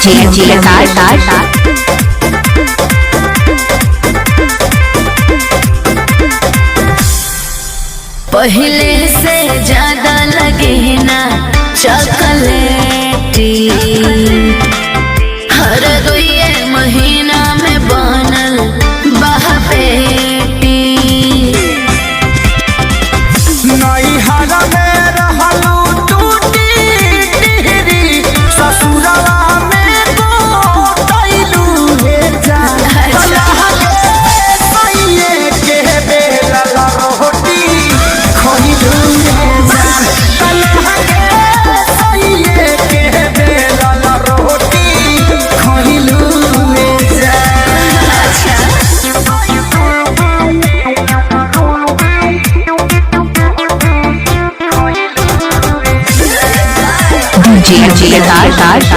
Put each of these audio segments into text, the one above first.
DJ Prakash. पहले से ज्यादा लगे ना चॉकलेटी, हर दुए महीना में बनल बहपेटी। नैहर में रहलू टूटी टिहरी, ससुरवा में गोतैलू हे जान। तलहके सैये के बेलल रोटी खइलू हे जान। तलहके सैये के बेलल रोटी खइलू हे जान। DJ Prakash.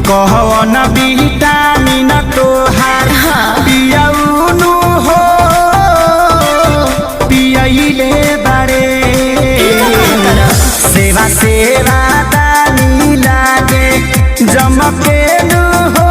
कहवन विटामिन तोहार पियौनु हो, पियैले बारे। सेवा सेवा दानी लागे जमकेनु हो,